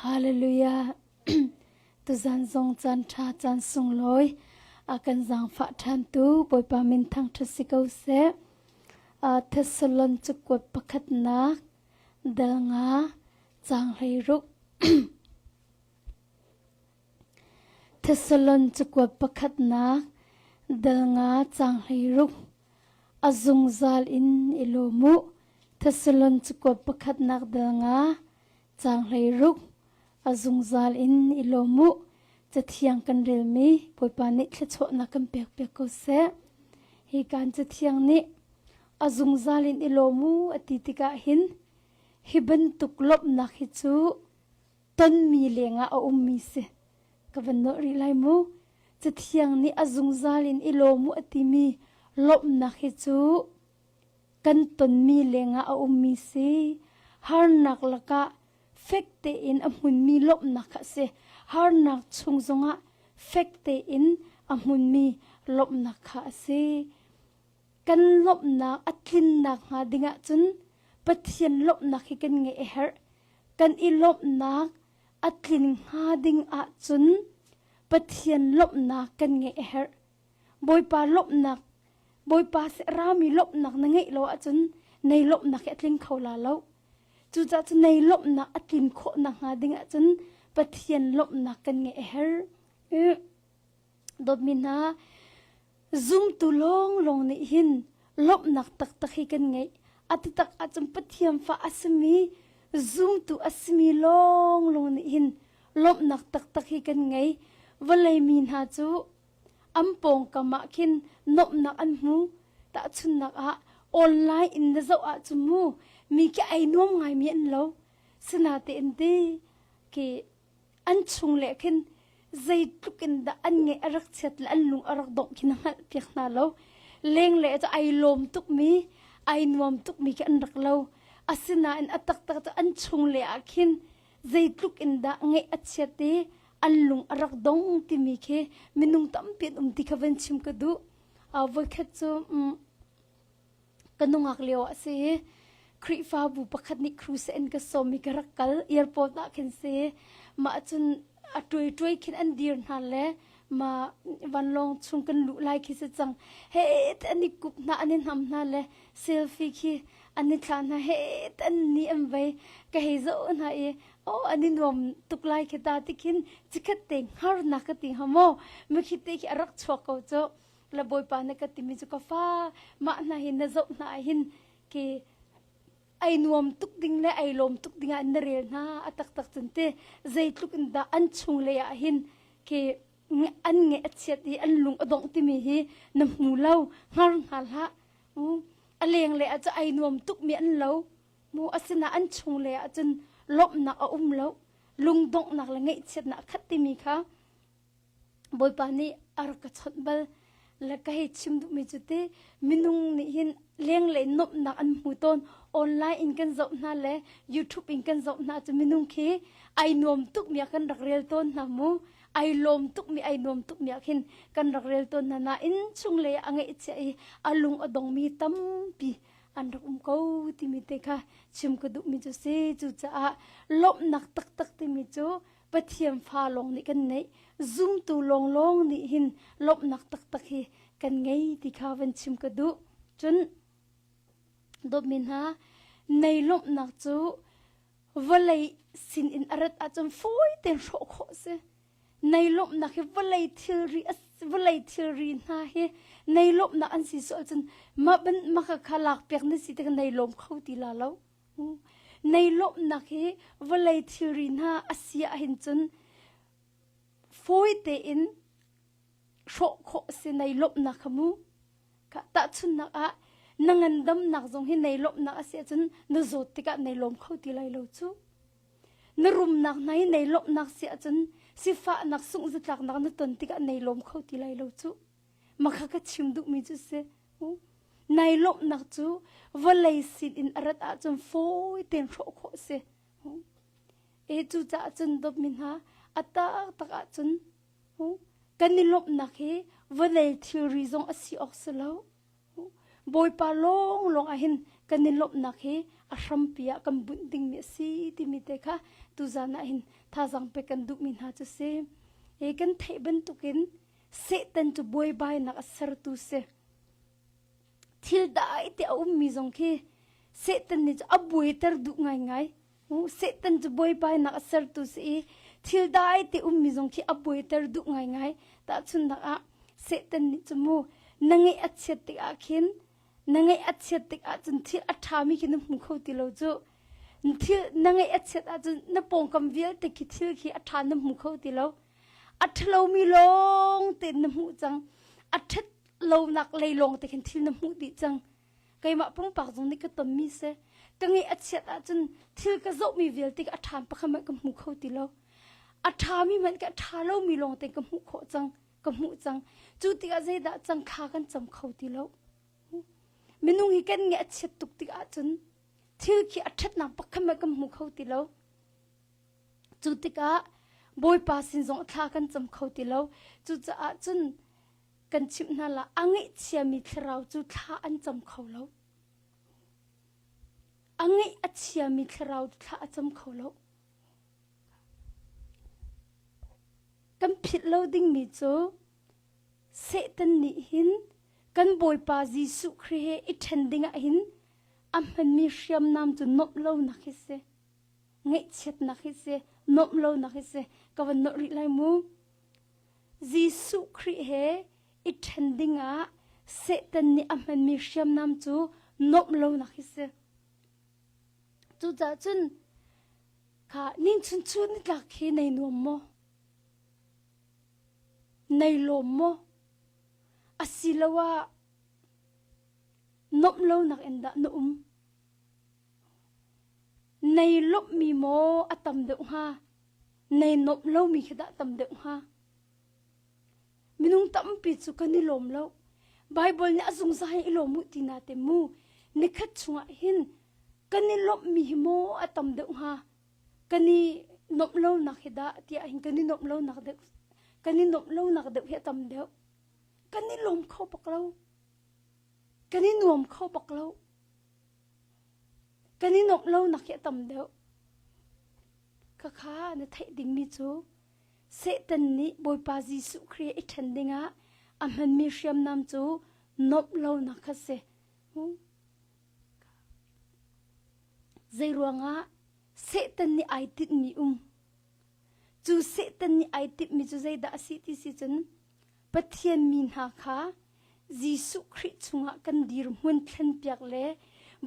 Hallelujah. Tuzan zong caan ṭha caan sunglawi a kan zaangfah ṭhantu Bawipa min thangṭhat si ko seh. Thessalon cakuat pakhatnak dal nga caang 16. Thessalon cakuat pakhatnak dal nga caang 16. A zungzal in i lawm u. Thessalon cakuat pakhatnak dal nga caang 16. A zungzal in i lawm u. Cathiang kan relmi Bawipa nih thluachuahnak kan pek piak ko seh. Hi kan cathiang nih a zungzal in i lawm u a ti tikah hin hi bantuk lawmhnak hi cu tonmi lengah a ummi si. Ka van nolh rih lai mu. Cathiang nih a zungzal in i lawm u a timi lawmhnak hi cu kan tonmi lengah a ummi si. Harnak lakah fek tein a hmunmi lawmhnak kha a si. Harnak chung zongah fek tein a hmunmi lawmhnak kha a si. Kan lawmhnak a tlinnak hnga dingah cun Pathian lawmhnak hi kan ngeih a herh. Kan i lawmhnak a tlin hnga ding ahcun Pathian lawmhnak kan ngeih a herh. Bawipa lawmhnak Bawipa rami lawmhnak na ngeih lo ahcun nei lawmhnak hi a tling kho la lo. Cucaah cu nei lawmhnak a tlin khawh nakhnga ding ahcun Pathian lawmhnak kan ngeih a herh. Dawtmi hna, zumtu lawnglawng nih hin lawmhnak taktak hi kan ngeih. A taktak ahcun Pathian fa a simi, zumtu a simi lawnglawng nih hin lawmhnak taktak hi kan ngei. Vawlei mi hna cu an pawngkam ah khin nuamhnak an hmu. Tahchunhnak ah online in na zoh ahcun mu mi khi ai nuam ngaimi an lo. Sinatein ti khi an chung le khin zeitluk in dah an ngeih a rak chiat le an lung a rak dongh khi na hngalh piak hna lo. Lengle cu ai lawm tukmi, ai nuam tukmi khi an rak lo. Asinain a taktak cu an chung le ah khin zeitluk in dah ngeih a chiat i an lung a rak dong timi khi minung tampi an um ti kha van chim ka duh. Voikhat cu ka nungak lio ah si i Khrihfabu pakhat nih crusade in ka sawm i ka rak kal airport ah khin si mah cun a tuai tuai khin an dir hna le ma vanlawng chung kan luh lai khi si cang he te an i kup hna an i hnam hna le selfie khi an i thla hna he te an ni an vei ka hei zoh hna i oh an i nuam tuk lai khi ta ti khin chikhat te hngar na ka ti ha maw mi khi te khi a rak chuak ko cu la bawipa na ka timi cu ka fa mah hna hi na zoh hna hin ke ai nuam tuk ding le ai lawm tuk ding ah na rel hna a taktak cun te zeitluk in dah an chung lei ah hin ke an nge a chiat i an lung a dongh timi hi na hmu lo hngar hna hlah a leng le ah cu ai nuam tuk mi an lo mu asina an chung le ah cun lawmhnak a um lo lungdonghnak le ngaihchiatnak a khat timi kha Bawipa nih a rak ka chawnh bal le ka hei chim duhmi cu ti minung nih hin lenglei nuamhnak an hmu tawn online in kan zoh hna le YouTube in kan zoh hna cu minung khi ai nuam tukmi ah kan rak rel tawn hna mu ai lawm tukmi ai nuam tukmi ah khin kan rak rel tawn hna nain chunglei a ngaihchia i a lung a dongmi tampi an rak um ko timi te kha chim ka duhmi cu si cucaah lawmhnak taktak timi cu Pathian fa lawng nih kan neih zumtu lawnglawng nih hin lawmhnak taktak hi kan ngei ti kha van chim ka duh cun dawtmi hna nei lawmhnak cu vawlei sin in a rat ahcun fawi tein hrawh khawh si nei lawmhnak hi vawlei thilri vawlei thilri hna hi nei lawmhnak an si sual cun mah ban maka kha lak piak na si tik nei lawm kho ti la lo Nei lawmhnak hi vawlei thilri hna a si ahhin cun fawi tein hrawh khawh a si nei lawmhnak kha mu. Tahchunhnak ah na ngandamnak zong hi nei lawmhnak a si ahcun na zawt tikah nei lawm kho ti lai lo cu. Na rumnak hna hi nei lawmhnak si ahcun sifahnak sungh-zatlaknak na ton tikah nei lawm kho ti lai lo cu. Makha ka chim duhmi cu si. Nai lawmhnak cu vawlei sin in a rat ahcun fawi tein hrawh khawh a si. E cucaah cun dawtmi hna a taktak ahcun kan i lawmhnak hi vawlei thilri zong a si awk si lo. Bawipa lawnglawng ah hin kan i lawmhnak hi a hrampi ah kan bunh dingmi a si timi te kha tuzan ah hin thazaang pek kan duhmi hna cu si. I kan theih bantukin Satan cu buaibainak a sertu si. Thil dai te a ummi zong khi Satan nih cu a buaiter duh ngaingai. Satan cu buaibainak a sertu si i thil dai te ummi zong khi a buaiter duh ngaingai. Tahchunhnak ah Satan nih cu mu na ngeih a chiat tikah khin na ngeih a chiat tikah cun thil a ṭhami khi na hmu kho ti lo cu. Thil na ngeih a chiat ahcun na pawngkam vialte khi thil khi a ṭha na hmu kho ti lo. A ṭhalomi lawng tein na hmuh cang. A ṭhat lonak lei lawng te khin thil na hmuh dih cang. Keimah pumpak zong nih ka tonmi si. Ka ngeih a chiat ahcun thil ka zohmi vialte ka a ṭha pakhat hmanh ka hmu kho ti lo. A ṭhami hmanh ka ṭha lomi lawng te ka hmuh khawh cang, ka hmuh cang. Cu tikah zeidah cang thla kan cam kho ti lo. Minung hi kan ngeih a chiat tuk tik ahcun thil khi a ṭhatnak pakhat hmanh kan hmu kho ti lo. Cu tikah Bawipa sin zong thla kan cam kho ti lo. Cucaah cun kan chimh hna la a ngaihchiami thlarau cu thla an cam kho lo. A ngaih a chiami thlarau cu thla a cam kho lo. Kan philh lo dingmi cu Satan nih hin kan Bawipa Jesuh Khrih he i ṭhen dingah hin a hmanmi hriamnam cu nuamh lonak hi si. Ngaihchiatnak hi si, nuamh lonak hi si. Ka van nolh rih lai mu. Jesuh Khrih he i ṭhen dingah Satan nih a hmanmi hriamnam cu nuamh lonak hi si. Cucaah cun kha ningchun chu nitlak khi nei nuam maw? Nei lawm maw? Asiloah nuamh lonak in dah na um? Nei lawmhmi maw a tam deuh hnga? Nei nuamh lomi khi dah tam deuh hnga? Minung tampi cu kan i lawm lo. Baibal nih a zungzal in i lawm u ti na te mu. Nikhat chungah hin kan i lawmhmi hi maw a tam deuh hnga? Kan i nuamh lonak hi dah tiah hin kan i nuamh lonak deuh kan i nuamh lonak deuh hi a tam deuh. Kan i lawm kho bak lo. Kan i nuam kho bak lo. Kan i nuamh lonak hi a tam deuh. Khakha na theih dingmi cu Satan nih Bawipa Jesuh Khrih i ṭhen dingah a hmanmi hriamnam cu nuamh lonak kha si. Zeiruangah Satan nih ai tinhmi um? Cu Satan nih ai timhmi cu zeidah a si ti si cun Pathian mi hna kha Jesuh Khrih chungah kan dirhmun thlenpiak le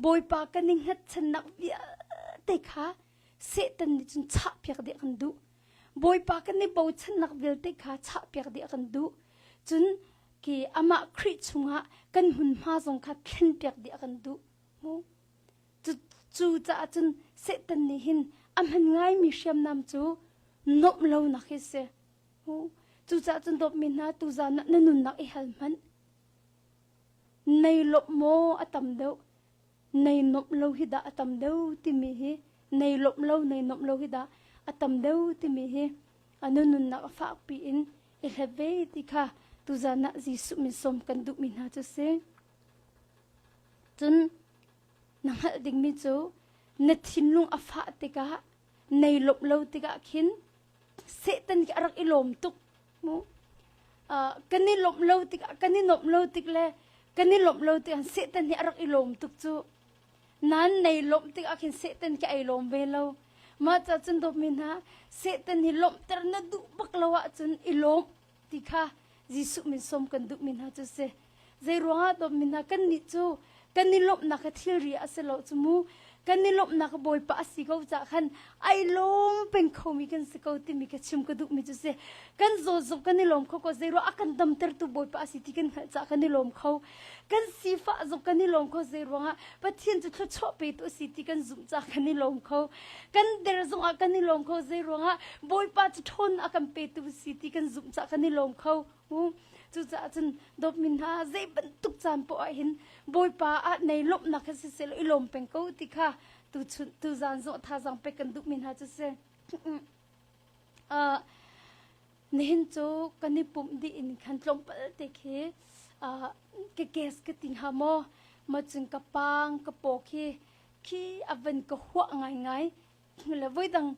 Bawipa kan i hngatchannak vialte kha Satan nih cun chahpiak dih a kan duh. Bawipa kan i bochannak vialte kha chahpiak dih a kan duh. Cun ki amah Khrih chungah kan hmunhma zong kha thlenpiak dih a kan duh. Mu. Cu, cu caah cun Satan nih hin a hman ngaimi hriamnam cu nuamh lonak hi si. Cucaah cun dawtmi hna tuzaan ah na nunnak i hal hmanh. Nei lawmh maw a tam deuh, nei nuamh lo hi dah a tam deuh timi hi nei lawmh lo nei nuamh lo hi dah a tam deuh timi hi a nu nunnak a fakpi in i hlep ve ti kha tuzaan ah Jesuh min sawm kan duhmi hna cu si. Cun na hngalh dingmi cu na thinlung a fah tikah nei lawmh lo tikah khin Satan khi a rak i lawm tuk mu. Kan i lawmh lo tikah kan i nuamh lo tik le kan i lawmh lo tikah Satan hi a rak i lawm tuk cu. Nan nei lawmh tikah khin Satan khi ai lawm ve lo. Mah ca cun dawtmi hna Satan hi lawmhter na duh bak lo ahcun i lawm ti kha Jesuh min sawm kan duhmi hna cu si. Zei ruangah dawtmi hna kannih cu kan i lawmhnak kha thilri a si lo cu mu. Kan i lawmhnak kha Bawipa a si ko caah khan ai lawm peng khomi kan si ko timi kha chim ka duhmi cu si. Kan zaw zong kan i lawm kho ko zei ruang a kan damtertu Bawipa a si ti kan hngalh caah kan i lawm kho. Kan sifah zong kan i lawm kho zei ruangah Pathian cu thluachuah petu a si ti kan zumh caah kan i lawm kho. Kan der zongah kan i lawm kho zei ruangah Bawipa cu ṭhawn a kan petu si ti kan zumh caah kan i lawm kho. Cucaah cun dawtmi hna zei bantuk caan poah ah hin Bawipa ah nei lawmhnak hi siseh law i lawm peng ko ti kha tuchun tuzaan zong thazaang pek kan duhmi hna cu si. Uh, nihin cu kan i pumh dih in khan tlawmpal te khi uh, ka gas ka ti hnga maw? Ma cun ka pang ka paw khi khi a van ka huah ngaingai. Le voidang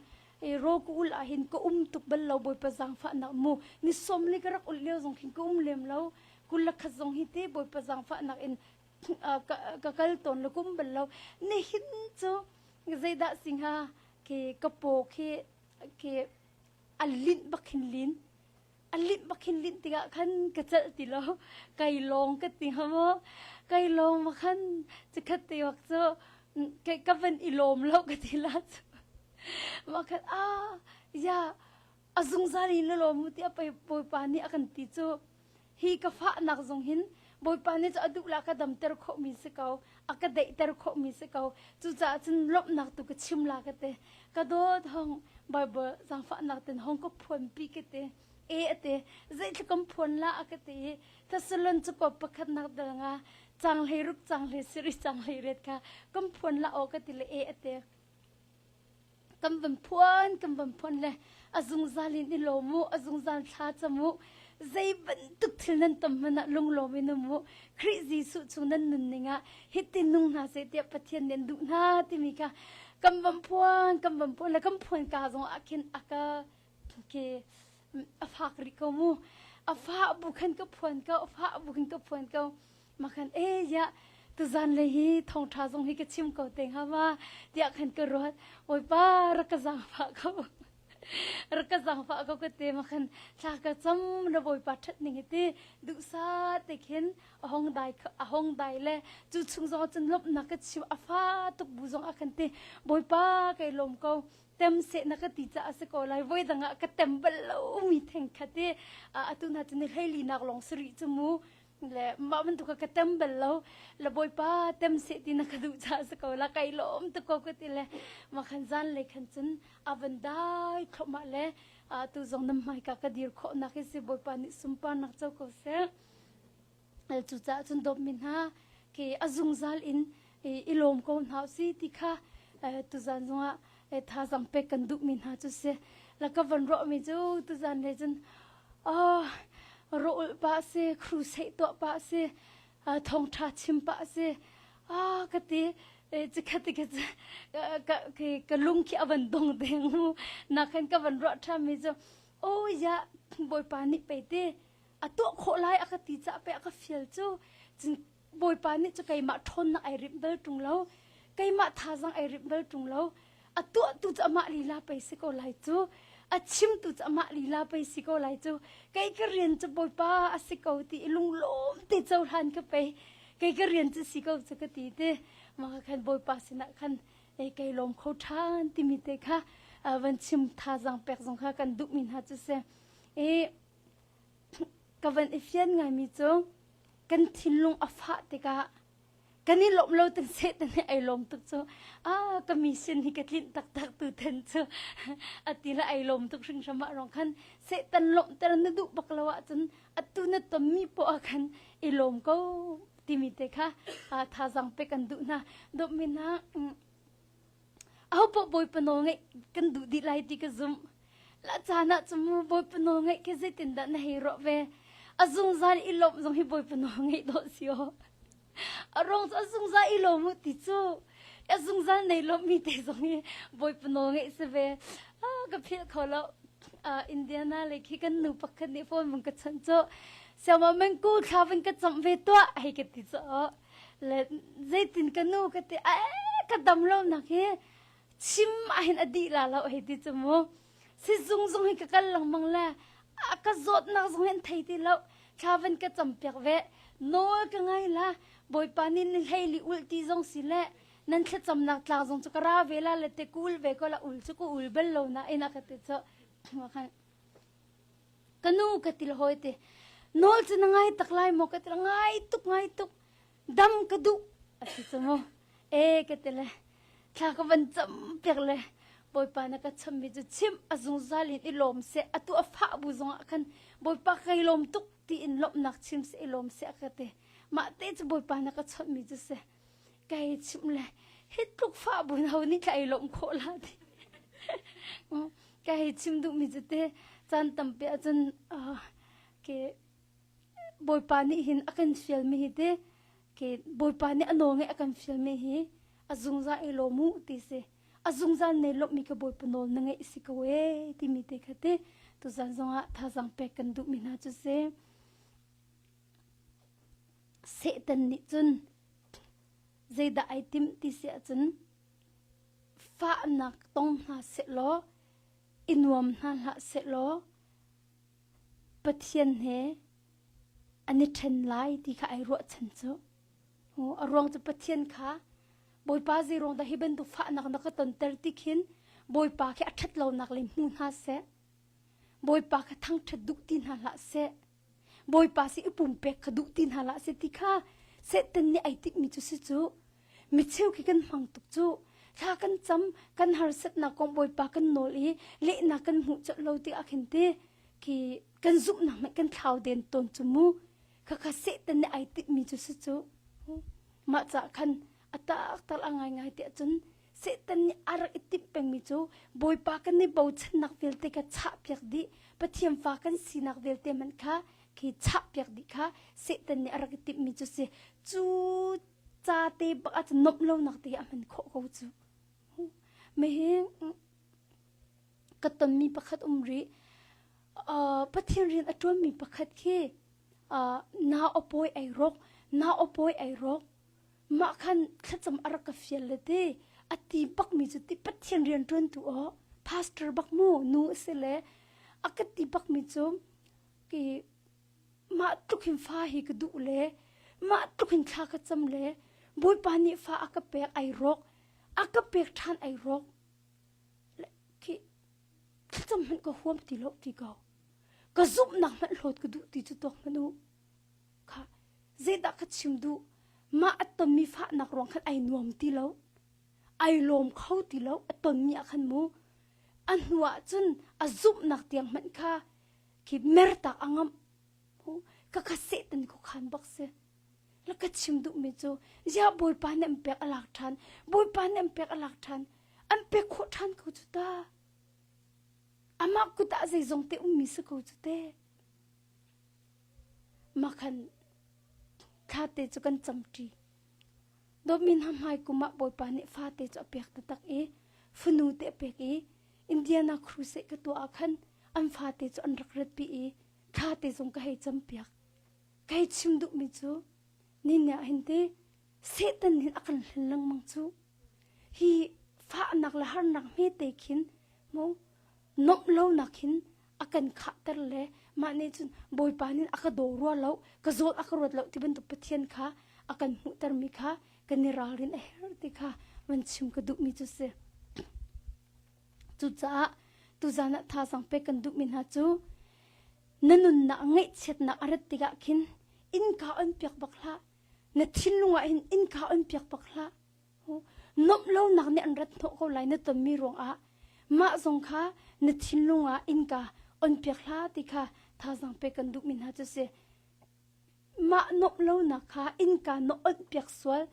ro ka ul ah hin ka um tuk bal lo Bawipa zaangfahnak mu. Ni som li ka rak ul lio zong khin ka um lem lo. Kul le khat zong hi te Bawipa zaangfahnak in ka kal tawn lo ka um bal lo. Nihin cu zeidah si hnga khi ka paw khi khi a linh bak khin lin. A linh bak khin linh tikah khan ka celh ti lo. Kai lawng ka ti hnga maw? Kai lawng ma khan cikhat te bak cu ka van i lawm lo ka ti la cu. Mah khan ah ya a zungzal in na lawm mu tiah pei Bawipa nih a kan ti cu. Hi ka fahnak zong hin Bawipa nih cu a duh la ka damter khawhmi si ko, a ka daihter khawhmi si ko. Cucaah cun lawmhnak tu ka chim la ka ti. Ka dawt hong Bible zaangfahnak ten hong ka phuanpi ka ti. E a ti. Zeitluk kan phuan la a ka ti i Thessalon cakuat pakhatnak dal nga cang hlei ruk cang hlei sarih cang hlei riat kha kan phuan la aw ka ti le e a ti. Kan van phuan kan van phuan le a zungzal in i lawm u a zungzal thla cam u zei bantuk thil nan tam hmanh ah lunglawm in um u Khrih Jesuh chung nan nunning ah hitin nung hna seh tiah Pathian nih an duh hna timi kha kan van phuan kan van phuan le kan phuan ka zong ah khin a ka ke a fak rih ko mu a fah bu khan ka phuan ko a fah bu khan ka phuan ko Makhan e ya tuzan le hi thawngṭha zong hi ka chim ko te hnga ma tiah khan ka ruat. Bawipa rak ka zaangfah ko. rak ka zaangfah ko ka te makhan thla ka cam na Bawipa ṭhat ning hi ti duhsa te khin a hong dai a hong dai le cu chung zong cun lawmhnak ka chim a fa tuk bu zong a khan ti Bawipa kai lawm ko tem seh na ka ti caah si ko lai voi dang ah ka tem bal lo mi theng khat i atu na cu ni hleili nak lawng si rih cu mu le mah bantuk ka tem bal lo le bawipa tem seh ti na ka duh caah si ko la kai lawm tuk ko ka ti le ma khan zan le khan cun a van dai thluahmah le tu zong nam hmai ka ka dir khawh nak hi si bawipa nih sunparnak co ko seh cucaah cun dawtmi hna khi a zungzal in i lawm ko hna si ti kha tuzan zongah thazang pek kan duhmi hna cu si la ka van ruahmi cu tuzan le cun oh rawh pah si crusade tuah pah si thawngtha chim pah si ah ka ti cikhat ti ka ka lung khi a van dong deng mu na khan ka van ruah ṭhami cu oh ya bawipa nih pei te a tuah khawh lai a ka ti caah pei a ka fial cu cun bawipa nih cu keimah ṭhawnnak ai rimh bal ṭung lo keimah thazaang ai rimh bal ṭung lo a tuahtu cu amah lila pei si ko lai cu a chimtu cu amah lila pei si ko lai cu kei ka rian cu bawipa a si ko ti i lunglawm te cohlan ka pei kei ka rian cu si ko cu ka ti te mah khan bawipa sinah khan kei lawm kho ṭhan timi te kha van chim thazaang pek zong kha kan duhmi hna cu si i Ka van i fian ngaimi cu kan thinlung a fah tikah kan i lawmh lo ten Satan nih ai lawm tuk cu ah ka mission hi ka tlinh taktak tu ten cu a ti le ai lawm tuk hringhran mah rong khan Satan lawmhter na duh bak lo ahcun atu na tonmi poah ah khan i lawm ko timi te kha thazaang pek kan duh hna dawtmi hna Ahopaoh Bawipa nawl ngaih kan duh dih lai ti ka zumh. La caan ah cun mu Bawipa nawl ngaih khi zeitindah na hei ruah ve? A zungzal i lawmh zong hi Bawipa nawl ngaih dawh si aw. A ruang cu a zungzal i lawm u ti cu a zungzal nei lawmhmi te zong hi Bawipa nawl ngaih si ve. Ah, ka philh kho lo. Uh, Indiana lei khi kan nu pakhat nih phone vung ka chanh cu siama mengku thla vun ka camh ve tuah hei ka ti cu le zeitin ka nu ka ti eh ka dam lo nak hi chim ahhin a dih la lo hei ti cu mu sizung zung hi ka kal lengmang le a ka zawtnak zong hi an thei ti lo thla van ka cam piak ve nawl ka ngai la bawipa nih ni hlei li ul ti zong si le nan thlacamnak tlang zong cu ka ra ve la le te kul ve ko la ul cu ka ul bal lo na in a ka ti cu khan Ka nu ka til hawi te nawl cu na ngai tak lai maw ka ti ngai tuk ngai tuk dam ka duh a ti cu mu e ka ti le thla ka van cam piak le bawipa na ka chammi cu chim a zungzal in i lawm seh atu a fah bu zong ah khan bawipa kai lawm tuk tiin lawmhnak chim seh i lawm seh ka ti mah te cu bawipa na ka chawnhmi cu si kai chim le hi tluk fah bu ho nih thla i lawm khawh la ti ka hei chim duhmi cu te caan tampi ahcun ke bawipa nih hin a kan fialmi hi te. Ke Bawipa nih a nawl ngaih a kan fialmi hi a zungzal i lawm u ti si. A zungzal ne lawmhmi ka Bawipa nawl na ngeih si ko ee timi te kha ti tuzan zongah thazaang pek kan duhmi hna cu si. Satan nih cun zeidah ai timh ti si ahcun fahnak tong hna sehlaw i nuam hna hlah sehlaw Pathian he an i ṭhen lai ti kha ai ruahchan cu. A ruang cu Pathian kha Bawipa zeiruang dah hi bantuk fahnak na ka tonter ti khin Bawipa khi a ṭhat lonak lei hmu hna seh. Bawipa kha thangṭhat duh ti hna hlah seh. Bawipa si i pumpek kha duh ti hna hlah seh ti kha Satan nih ai timhmi cu si cu. Micheu khi kan hmang tuk cu. Thla kan cam, kan harsatnak kong Bawipa kan nawl i lehnak kan hmuh colh lo ti ah khin ti khi kan zumhnak hmanh kan thlau den tawn cu mu. Khakha Satan nih ai timhmi cu si cu. Mah caah khan a taktak a ngaingai tiah cun Satan nih a rak i timh pengmi cu Bawipa kan i bochannak vialte kha chahpiak dih, Pathian fa kan sinak vialte hmanh kha khi chahpiak dih kha Satan nih a rak i timhmi cu si. Cu ca te bak ah cun nomh lonak te a hman khawh ko cu. Mihi ka tonmi pakhat um rih. Uh, Pathian rian a ṭuanmi pakhat khi uh, nau a pawi ai rawk, nau a pawi ai rawk. Mah khan thlacam a rak ka fial le ti a ti bak mi cu ti Pathian rian ṭuantu aw pastor bak mu nu a si le a ka ti bak mi cu ki mah tluk hin fa hi ka duh le mah tluk hin thla ka cam le Bawipa nih fa a ka pek ai rawk a ka pek ṭhan ai rawk le khi thlacam hmanh ka huam ti lo ti ko ka zumhnak hmanh hlawt ka duh ti cu tuak hmanh u kha zeidah ka chim duh mah a tonmi fahnak ruang khan ai nuam ti lo ai lawm kho ti lo a tonmi ah khan mu a hnu ah cun a zumhnak tiang hmanh kha khi mertak a ngamh ka kha satan ko khan bak si la ka chim duhmi cu ya bawipa nih an pek a lak ṭhan bawipa nih an pek a lak ṭhan an pek khawh ṭhan ko cu ta amah kut ah zeizong te ummi si ko cu te Mah khan thlate cu kan camṭi. Dawtmi hna hmai kum ah Bawipa nih fate cu a pek taktak i fanu te a pek i Indiana crusade ka tuah ah khan an fate cu an rak ratpi i thlate zong ka hei campiak. Ka hei chim duhmi cu ni ah hin ti Satan hin a kan hlen lengmang cu. Hi fahnak le harnak hmete khin mu nomh lonak hin a kan khahter le mah nih cun Bawipa nih a ka daw rua lo ka zawn a ka ruat lo ti bantuk Pathian kha a kan hmuhtermi kha kan i ralrin a herh ti kha van chim ka duhmi cu si. Cucaah tuzan ah thazaang pek kan duhmi hna cu na nunnak ngaihchiatnak a rat tikah khin innka on piak bak hlah na thinlung ah hin innka on piak bak hlah Nuamh lonak nih an rat hnawh ko lai na tonmi ruangah mah zong kha na thinlung ah innka on piak hlah ti kha thazaang pek kan duhmi hna cu si. Mah nuamh lonak kha innka na onh piak sual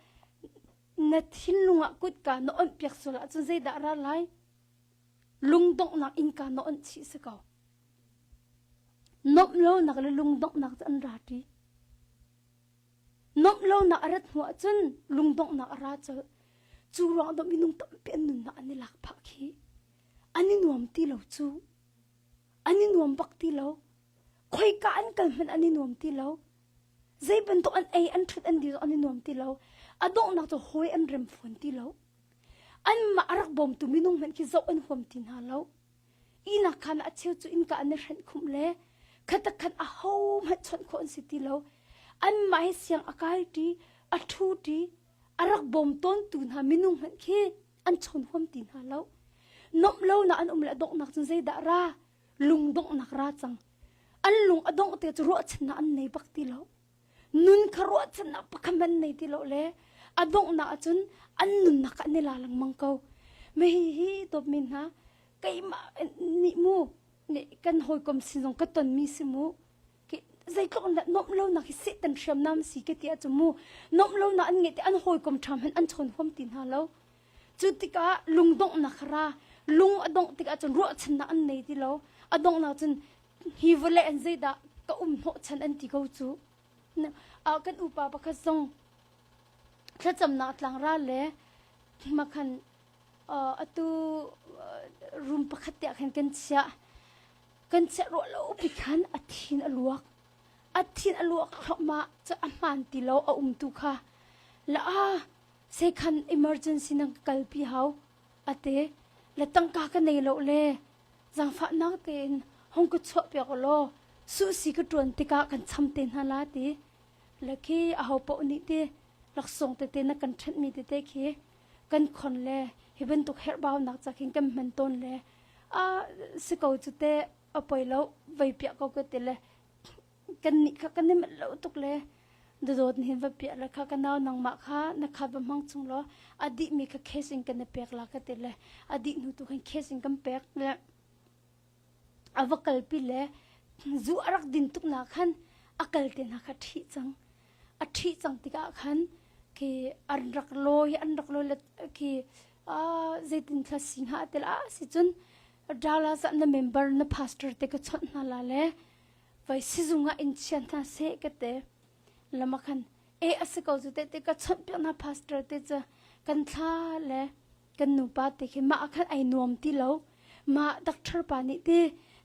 na thinlung ah kutka na onh piak sual ahcun zeidah ra lai? Lungdonghnak innka na onh chih si ko. Nuamh lonak le lungdonghnak cu an ra ṭi. Nuamh lonak a rat hnu ahcun lungdonghnak a ra colh. Cu ruang ah minung tampi an nunnak an i lak phah khi. An i nuam ti lo cu. An i nuam bak ti lo. Khoika an kal hmanh an i nuam ti lo. Zei bantuk an ei, an ṭhut, an dir an i nuam ti lo. A donghnak cu hawi an rem fawn ti lo. Anmah a rak bawmtu minung hmanh khi zoh an huam ti hna lo. Ihnak khaan ah a cheu cu innka an i hrenh khumh le khatak khan ahohmanh chawnh khawh an si ti lo. Anmah he siang a kai ṭi, a ṭhu ṭi, a rak bawm tawntu hna minung hmanh khi an chawn huam ti hna lo. Nuamh lonak an um le a donghnak cun zeidah ra? Lungdonghnak ra cang. An lung a dongh te cu ruahchannak an nei bak ti lo. Nun kha ruahchannak pakhat hmanh nei ti lo le a donghnak ahcun an nunnak an i la lengmang ko. Mi hi dawtmi hna keimah nih mu nih kan hawikom sin zong ka tonmi si mu zeitluk in dah nuamh lonak hi Satan hriamnam si ka ti ahcun mu nuamh lonak an ngeih ti an hawikom ṭha hmanh an chawn huam ti hna lo. Cu tikah lungdonghnak ra lung a dongh tikah cun ruahchannak an nei ti lo. A donghnak cun hi vawlei an zeidah ka um hnawhchan an ti ko cu. Kan upa pakhat zong. Thlacamnak tlangral le makhan atu room pakhat te ah khan kan chiah. Kan chiah ruah lo pi khan a thin a luak. A thin a luak thluahmah cu a hmaan ti lo a um tu kha. La a sekhan emergency nang ka kalpi hau ate le tangka ka nei lo le zaangfahnak tein hong ka chuah piak law suhsi ka ṭuan tikah kan cham te hna la ti le khi aho paoh nih ti laksawng tete na kan ṭhenhmi tete khi kan khon le hi bantuk herhbaunak ca khin kan hman tawn le a si ko cu te a poi lo vei piah ko ka ti le kan nih kha kan i manh lo tuk le dawt hin va piah le kha ka nau nangmah kha na kha va hmang chung law a dih mi kha cash in kan i pek la ka ti le a dih hnu tu khan cash in kan pek le a va kalpi le zu a rak din tuk na khan a kal te hna kha ṭhih cang a ṭhih cang tikah khan khi an rak lawi an rak lawi le khi zeitin thla si hnga te la si cun Dallas ah na member na pastor te ka chawnh hna la le vai sizung ah in chia hna seh ka te lama khan e a si ko cu te te ka chawnh piak hna pastor te cu kan thla le kan nupa te khi mah khan ai nuam ti lo mah doctor pa nih ti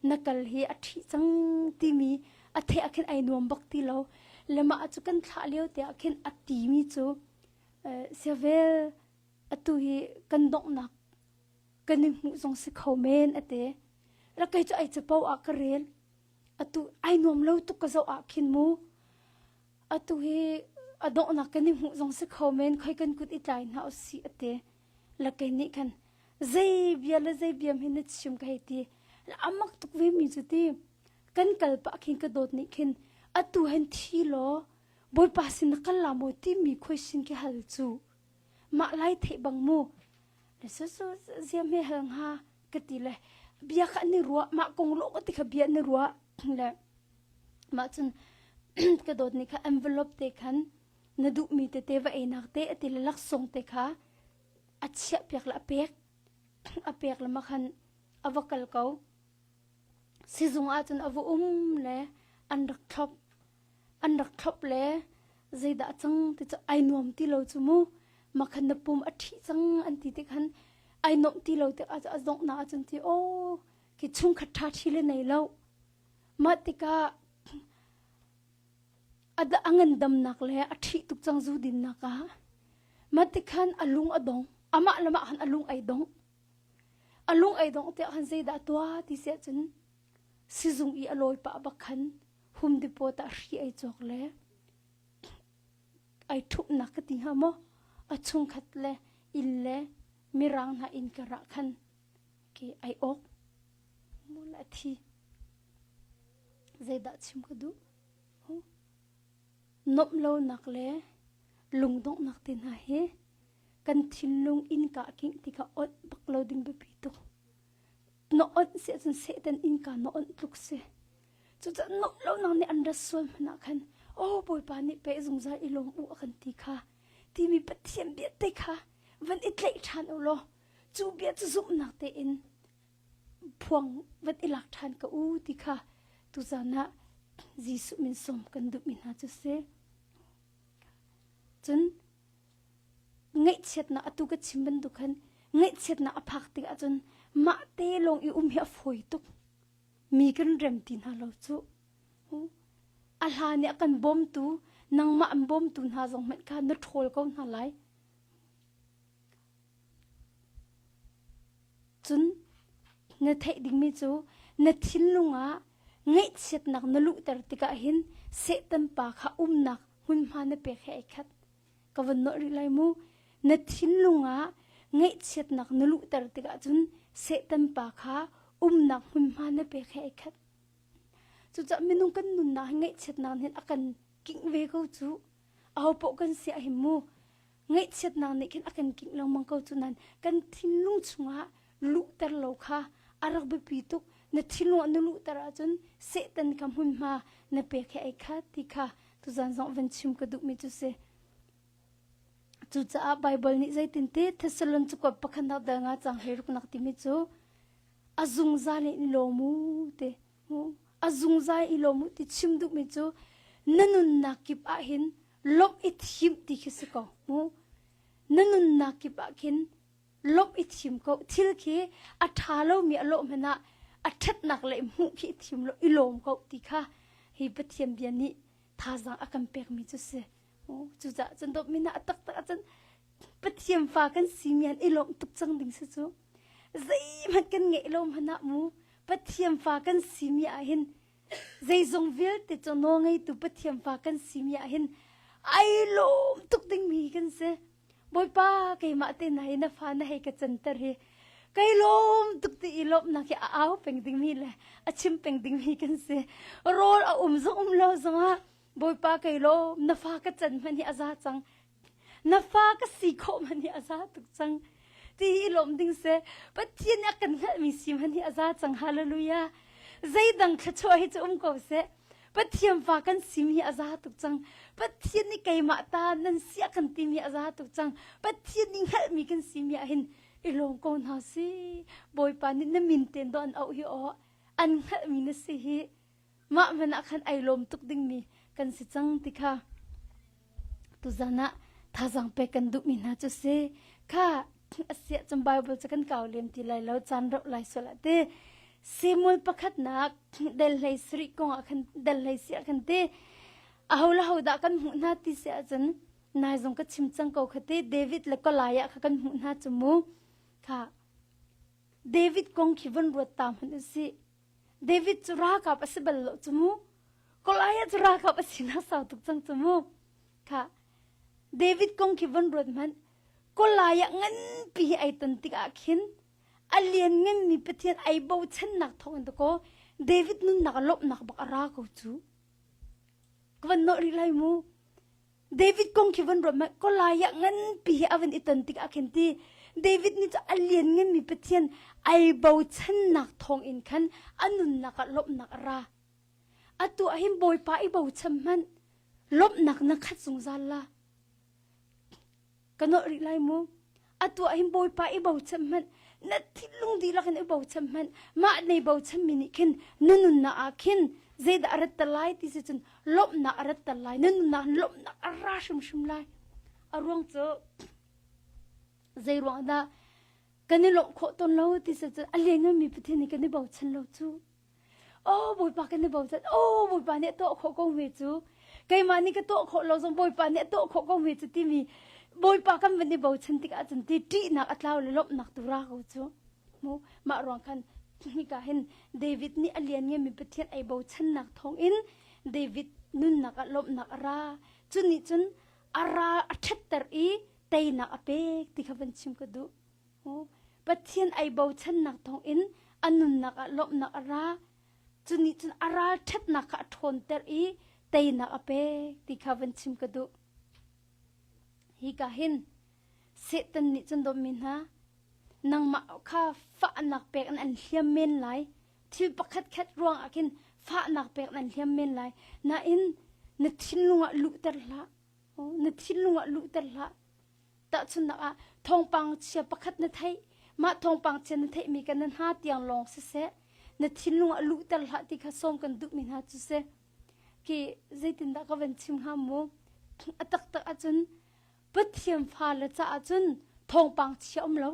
na kal hi a ṭhi cang timi a the ah khin ai nuam bak ti lo le mah cu kan thlah lio te ah khin a timi cu siavel atu hi kan donghnak kan i hmuh zong si kho men a ti ra kei cu ai capo ah ka rel atu ai nuam lo tuk ka zoh ah khin mu atu hi a donghnak kan i hmuh zong si kho men khoi kan kut i tlai hna usih a ti la kei nih khan zei bia le zei bia hin na chim ka hei ti amak tuk ve mi cu ti kan kal pah khin ka dawt nih khin atu hen thi law bawipa sin na kal la maw timi question khi hal cu mah lai theih bang mu su su ziam he hal hnga ka ti le bia kha an i ruah mah kong lo ka ti kha bia an i ruah le mah cun ka dawt nih kha envelope te khan na duhmi tete va einak te ati le laksawng te kha a chiah piak le a pek a pek le ma khan a va kal ko sizung ah cun a va um le an rak thlop an rak thlop le zeidah cang ti cu ai nuam ti lo cu mu makhan na pum a ṭhi cang an ti ti khan ai nuamh ti lo tik ah a donghnak ahcun ti aw khi chungkhat ṭha ṭhi le nei lo mah tikah a ngandamnak le a ṭhih tuk cang zu dinnak ah mah tikhan a lung a dong amah le mah khan a lung ai dong a lung ai dong tiah khan zeidah tuah ti siah cun sizung i a lawi pah bak khan Home Depot ah hri ai cawk le ai ṭhumhnak ka ti hnga maw a chungkhat le inn le mirang hna inn kar ah khan ke ai awk mul a thi zeidah chim ka duh nomh lonak le lungdonghnak te hna hi kan thinlung innka kingh tikah awnh bak lo ding biapi tuk na awnh si ahcun Satan innka na awnh tluk si cucaah nomh lonak nih an rat sual hmanh ah khan oh Bawipa nih peh zungzal i lawm u a kan ti kha timi Pathian bia te kha van i tlaih ṭhan u law cu bia cu zumhnak tein phuang van i lak ṭhan ka u ti kha tuzan ah Jesuh min sawm kan duhmi hna cu si. Cun ngaihchiatnak atu ka chim bantuk khan ngaihchiatnak a phak tik ahcun mah te lawng i um hi a fawi tuk. Mi kan rem ti hna lo cu. A hla nih a kan bawmtu nangmah an bawmtu hna zong hmanh kha na ṭhawl ko hna lai. Cun na theih dingmi cu na thinlung ah ngaihchiatnak na luhter tikah hin Satan pa kha umnak hmunhma na pek he ai khat. Ka van nolh rih lai mu. Na thinlung ah ngaihchiatnak na luhter tikah cun Satan pa kha umnak hmunhma na pek he ai khat. Cucaah minung kan nunnak hi ngaihchiatnak nih a kan kingh ve ko cu. Aho paoh kan si ah hin mu ngaihchiatnak nih khin a kan kingh lengmang ko cu nain kan thinlung chungah luhter lo kha a rak biapi tuk na thinlung ah na luhter ahcun Satan kha hmunhma na pek he ai khat ti kha tuzan zong van chim ka duhmi cu si cucaah Bible nih zeitin ti Thessalon cakuat pakhatnak dal nga cang hleiruknak timi cu a zungzal in lawm u ti a zungzal i lawm u ti chim duhmi cu na nunnak kip ah hin lawmh i thim ti khi si ko mu. Na nunnak kip ah khin lawmh i thim ko. Thil khi a ṭha lomi a lawh hmanh ah a ṭhatnak le hmuh khi i thim law i lawm ko ti kha hi Pathian bia nih thazaang a kan pekmi cu si. Cucaah cun dawtmi hna a taktak ahcun Pathian fa kan simi an i lawmh tuk cang ding si cu. Zeihmanh kan ngeih lo hmanh ah mu Pathian fa kan simi ah hin zeizong vialte cu nawlngeitu Pathian fa kan simi ah hin ai lawm tuk dingmi kan si. Bawipa keimah te na hi na fa na hei ka canter hi kai lawm tuk ti i lawmhnak hi a au peng dingmi le a chim peng dingmi kan si. Rawl a um zong um lo zongah Bawipa kai lawm na fa ka can hmanh hi a za cang. Na fa ka si khawh hmanh hi a za tuk cang. Ti hi lawm ding se Pathian nih a kan hngalhmi si hmanh hi a za cang. Hallelujah. Zeidang thluachuah hi cu um ko seh. Pathian fa kan sim hi a za tuk cang. Pathian nih keimah ta nan si a kan timi a za tuk cang. Pathian nih hngalhmi kan simi ah hin i lawm ko hna si. Bawipa nih na min ten do an auh hi aw an hngalhmi na si hi mah hmanh ah khan ai lawm tuk dingmi kan si cang ti kha tuzan ah thazaang pek kan duhmi hna cu si kha asiah cun Bible cu kan kau lem ti lai lo caan rauh lai sual ah ti Samuel pakhatnak del hlei sarih kong ah khan del hlei si ah khan ti aho le ho dah kan hmuh hna ti si ahcun nai zong ka chim cang ko kha ti David le Goliath kha kan hmuh hna cu mu kha David kong khi von ruat ta hmanh usih David cu ralkap a si bal lo cu mu. Goliath cu ralkap a sinak sau tuk cang cu mu. Kha David kong khi von ruat hmanh. Goliath nganpi hi ai ton tikah khin a lian nganmi Pathian ai bochannak thawng in dakaw David nunnak a lawmhnak bak a ra ko cu. Ka van nawh rih lai mu. David kong khi van ruat hmanh Goliath nganpi he a van i ton tikah khin ti David nih cu a liannganmi Pathian ai bochannak thawng in khan a nunnak ah lawmhnak a ra. Atu ah hin Bawipa i bochan hmanh lawmhnak na khat zungzal la. Ka nolh rih lai mu. Atu ah hin Bawipa i bochan hmanh na thinlung dihlak in i bochan hmanh mah nei bochanmi nih khin na nunnak ah khin zeidah a rat ter lai ti si cun lawmhnak a rat ter lai na nunnak hin lawmhnak a ra hrimhrim lai a ruang cu zei ruang dah kan i lawmh khawh tawn lo ti si cun a liannganmi Pathian nih kan i bochan lo cu Oh Bawipa kan i bochan. Oh Bawipa nih a tuah khawh ko hme cu. Keimah nih ka tuah khawh lo zong Bawipa nih a tuah khawh ko hme cu timi Bawipa kan van i bochan tikah cun ti ṭihnak a tlau le lawmhnak tu ra ko cu. Mu mah ruang khan hika hin David nih a lian ngemi Pathian ei bochannak thawngin David nunnak ah lawmhnak a ra. Cu nih cun a ra a ṭhatter i teinak a pek ti kha van chim ka duh. Pathian ai bochannak thawngin a nunnak ah lawmhnak a ra. Cu nih cun a ralṭhatnak kha a ṭhawnter i teinak a pek ti kha van chim ka duh. Hika hin Satan nih cun dawtmi hna, nangmah kha fahnak pek in an hliam men lai. Thil pakhat khat ruangah khin fahnak pek in an hliam men lai. Nain na thinlung ah luhter hlah. Na thinlung ah luhter hlah. Tahchunhnak ah thawngpang chia pakhat na theih. Mah thawngpang chia na theihmi kan na hna tiang lawng siseh, na thinlung ah luhter hlah ti kha sawm kan duhmi hna cu si. Khi zeitindah ka van chim hnga mu? A taktak ahcun Pathian fale caah cun thawngpang chia um lo.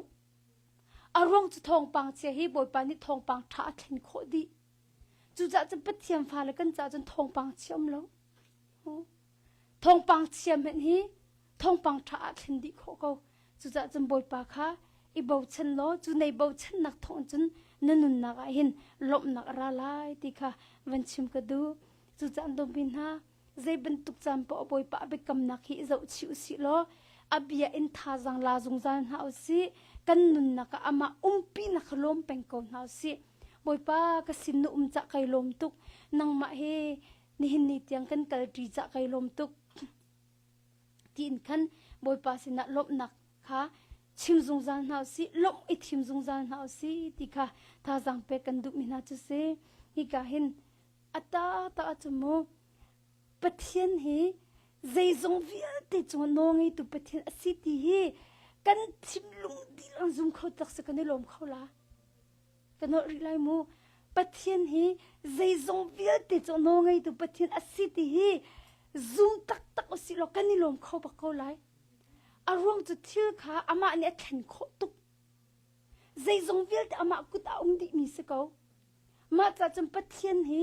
A ruang cu thawngpang chia hi Bawipa nih thawngpang ṭha a thlen khawh dih. Cucaah cun Pathian fale kan caah cun thawngpang chia um lo. Thawngpang chia hmanh hi thawngpang ṭha ah thlen dih khawh ko. Cucaah cun Bawipa kha i bochan law cu nei bochannak thawng cun na nunnak ah hin lawmhnak a ra lai ti kha van chim ka duh. Cucaah dawmi hna, zei bantuk caan paoh Bawipa a biakamnak hi i zohchih usih law a bia in thazaang la zungzal hna usih. Kan nunnak ah amah umpinak kha lawm peng ko hna usih. Bawipa ka sin na um cah kai lawm tuk. Nangmah hi nihin ni tiang kan kalṭi cah kai lawm tuk tiin khan Bawipa sinah lawmhnak kha chim zungzal hna usih lawmh i thim zungzal hna usih ti kha thazaang pek kan duhmi hna cu si hika hin a ta cu mu Pathian hi zeizong vialte cung nawlngeitu Pathian a si ti hi kan thinlung dihlak zum kho tak si kan i lawm kho la Ka nolh rih lai mu. Pathian hi zeizong vialte cu nawlngeitu Pathian a si ti hi zum taktak usih law kan i lawm kho bak ko lai. A ruang cu thil kha amah nih a thlen khawh tuk. Zeizong vialte amah kut ah um dihmi si ko. Mah ca cun Pathian hi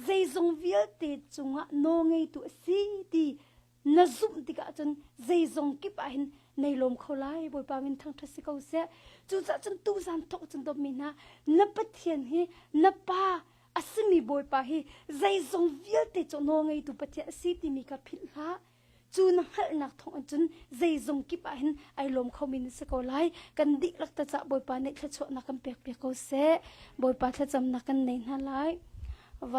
zeizong vialte cungah nawlngeitu a si ti na zumh tikah cun zeizong kip ah hin nei lawm kho lai Bawipa min thangṭhat si ko seh. Cucaah cun tuzan thawk cun dawtmi hna na Pathian hi na pa a simi Bawipa hi zeizong vialte cu nawlngeitu Pathian a si timi kha philh hlah. Cu na hngalhnak thawng cun zeizong kip ah hin ai lawm khomi na si ko lai. Kan dihlak ta cah Bawipa nih thluachuahnak kan pek piak ko seh. Bawipa thlacamnak kan nei hna lai. Van.